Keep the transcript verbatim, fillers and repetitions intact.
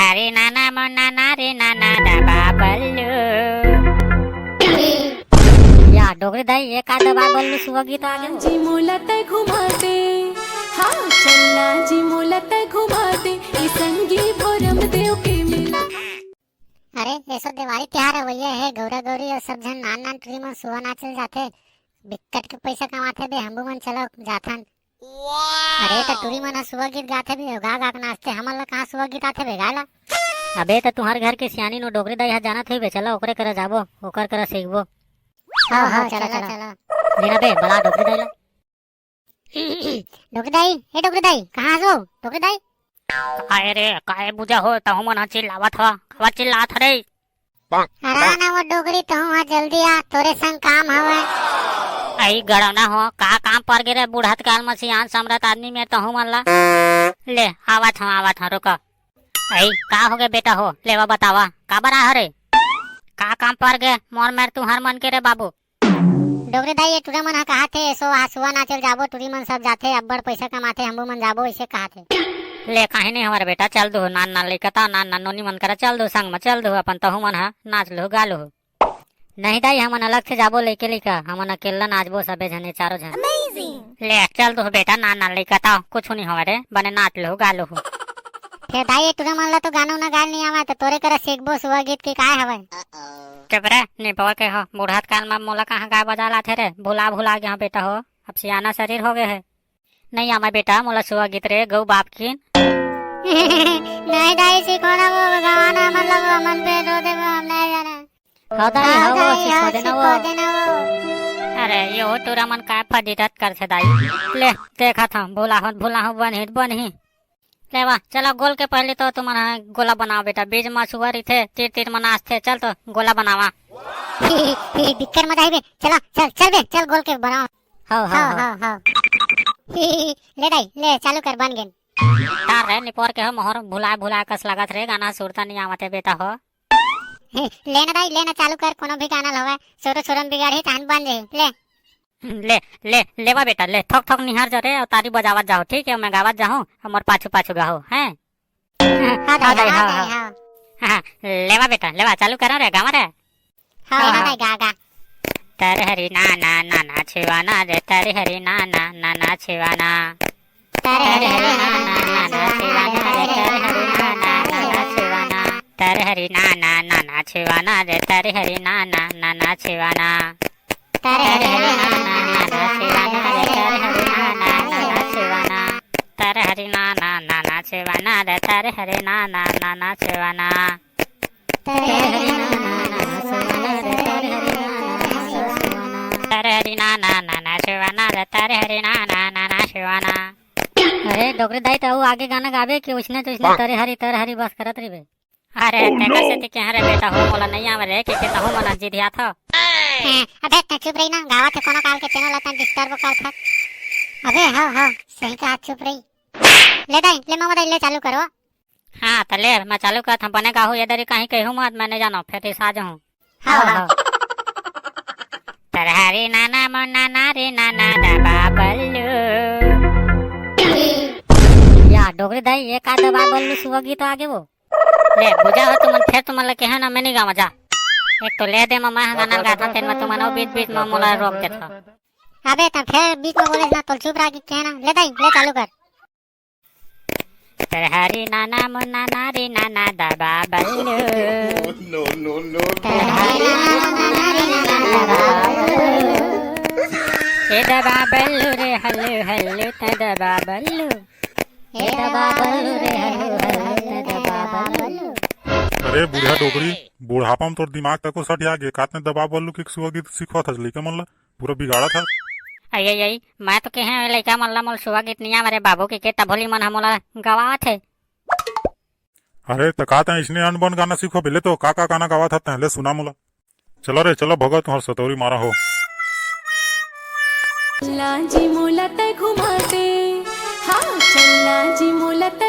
अरे नाना मोर नाना रे नाना दबा बल्लू। या डोकरी दाई, ये का दबा बल्लू सुआ गीत आ गे? जी मोला तै घुमा दे, हाँ चलना जी मोला तै घुमा दे, ई संगी भोरम देव के मेला। अरे, एसो देवारी तिहार अवइया हे, गौरा गौरी अउ सब झन नान नान टुरी मन सुआ नाचे ल जाथे, बिकट के पइसा कमाथे बे, हमू मन चलो जाथन। अरे, त टुरी मन ह सुआ गीत गाथे बे, गा गा के नाचथे, हमन ला कहाँ सुआ गीत आथे बे गाय ला? अबे, त तुंहर घर के सियानी नो डोकरी दाई ह जानत होही बे, चलो ओकरे करा जाबो, ओकर करा सीखबो। हाँ, हाँ, चलो, चलो। लेना बे, बला डोकरी दाई ला। डोकरी दाई, ए डोकरी दाई, कहाँ हस वो? डोकरी दाई। काय रे, काय बुझा हो, तहूँ मन ह चिल्लावत हव, काबर चिल्लात हव रे? अरा ना वो डोकरी, तहूँ ह जल्दी आ, तोरे संग काम हवय। अई गड़ौना हो, का काम पर गे रे, बुढ़त काल म सियान समरत आदमी में तहूँ मन ला। ले, आवत हव, आवत हव, रुको। अई, का होगे बेटा हो, लेवा बतावा, काबर आय हव रे? का काम पर गे, मोर मेर तुंहर मन के रे बाबू? डोकरी दाई, ये टुरा मन ह काहथे, एसो आ सुआ नाचे ल जाबो, टुरी मन सब जाथे, अब्बड़ पइसा कमाथे, हमू मन जाबो, अइसे काहथे। ले, काहीं नइ होवय रे बेटा, चल दुहू, नान नान लइका त, नान नान नोनी मन करा चल दुहू, संग म चल दुहू, अपन तहूँ मन ह नाच लुहू, गा लुहू। नहीं दाई, हमन अलग से जाबो लइके लइका, हमन अकेल्ला नाचबो सबे झन, ये चारों झन। ले, चल दुहू बेटा, नान नान लइका त, कुछु नइ होवय रे, बने नाच लुहू, गा लुहू। फेर दाई, ये टुरा मन ला तो गाना उना गाए नइ आवय, त तोरे करा सीखबो सुआ गीत के काय हवय? चुप रे, निपोर के हो, बुढ़त काल म मोला कहाँ गाए बजाए ल आथे रे, भुला भुला गे हव बेटा हो, अब सियाना सरीर होगे हे, नइ आवय बेटा मोला सुआ गीत रे, गऊ बाप किन। नहीं दाई, सीखो ना वो गाना, मतलब हमन पे रो देबो, हम नइ जानन। हाँ दाई, हाँ हाँ वो, दाई, सीखवा हाँ, देना वो। सीखवा देना वो। अरे, ये हो टुरा मन काय फजीदत करथे दाई। ले, देखत हव, भुलाहूँ त भुलाहूँ, बनही त बनही। ले वाह, चलो गोल के पहिली तो तुमन ह गोला बनाव बेटा, बीच म सुआ रहिथे, तीर तीर म नाचथे, चल तो गोला बनावा। बिक्कर मजा आही बे, चलो, चल, चल बे, चल गोल के बनाव। हव, हव, हव, हव। हव, हव। ले दाई, ले चालू कर, बन गेन। तार रे निपोर के हो मोहर, भुलाए भुलाए कस लागत रे, गाना सुरता नइ आवत हे बेटा हो। ले ना दाई, ले ना, चालू कर, कोनो भी गाना ल होवय, सुरु सुरु म बिगड़ही, तहन बन जाही, ले। ले, ले, लेवा बेटा, ले, थोक थोक निहार जा रे, अउ तारी बजावत जाहू, ठीक हे? मैं गावत जाहूँ, अउ मोर पाछू पाछू गाहू, हैं? हाँ दाई, हाँ, हाँ, हाँ, हाँ। हाँ, हाँ, लेवा बेटा, लेवा, चालू करो रे, गावा रे। हाँ, हाँ, हाँ। दाई, गा, गा। तर हरी नाना, नाना छुआना रे, तर हरी नाना, नाना छुआना। तर हरी नाना, नाना छुआना रे, तर हरी नाना, नाना छुआना। तर हरी नाना, नाना छुआना रे, तर हरी नाना, नाना छुआना। तर हरी नाना, नाना छुआना रे, तर हरी नाना, नाना छुआना। तर हरी नाना, नाना छुआना रे, तर हरी नाना, नाना छुआना। तर हरी नाना, नाना छुआना रे, तर हरी नाना, नाना छुआना। तर हरी नाना, नाना छुआना रे, तर हरी नाना, नाना छुआना। अरे डोकरी दाई, त अउ आगे गाना गाबे कि उसने तो उसने हाँ। तरे हरी, तर हरी बस करत रहिबे? अरे, तेकर सेती केहे रे बेटा हो, मोला नइ आवय रे, के, के तहूँ मन जिधियाथव। हैं, अबे, तैं चुप रही ना, गावत हे कोनो काल के, तेनो ला तैं disturb करथस। अबे, हव, हव, सही कहा, चुप रही। ले दाई, ले मामा दाई, ले चालू करो। हाँ, त ले, मैं चालू करत हँव, बने गाहू, ये दरी कहीं कहूँ मत, मैं नइ जानव, फेर रिसा जाहूँ। हव, हव। तर हरी नाना, मोर नाना रे नाना, दबा बल्लू। या, डोकरी दाई, ये का दबा बल्लू सुआ गीत आ गे वो? ले, बुझा हो तुमन, फेर तुमन ल केहे ना, मैं नइ गावँव, जा। एक तो ले दे, मैं ह गाना ल गाथँव, तेन म तुमन अउ बीच-बीच म मोला रोक देथव। अबे, त फेर बीच म बोले ना, तो चुप रह के केहे ना। ले दाई, ले चालू कर। तर हरी नाना, मोर नाना रे नाना, दबा बल्लू। No, no, no, no। तर हरी नाना, मोर नाना रे नाना, दबा बल्लू। ए दबा बल्लू रे, हल्लू, हल्लू, त दबा बल्लू। ए दबा बल्लू रे, हल्लू, हल्लू, त दबा बल्लू। अरे बुढ़िया डोकरी, बुढ़ापा म तोर दिमाग तको सठिया गे, कातने दबा बल्लू के सुआ गीत सिखवत हस लइका मन ला, पूरा बिगाड़त हस। अई, अई, अई, मैं तो केहे लइका मन ला मोला सुआ गीत नइ आवय रे बाबू, के, के तभोली मन ह मोला गवावत हे। अरे, त का तैं इसने अनबन गाना सीखो बेले तो? का, का गाना गावत हस तैं? ले सुना मोला। चलो रे, चलो, भगो तुंहर सतौरी मारा हो। लाजी मोला तै घुमा दे, हाँ, चल लाजी मोला तै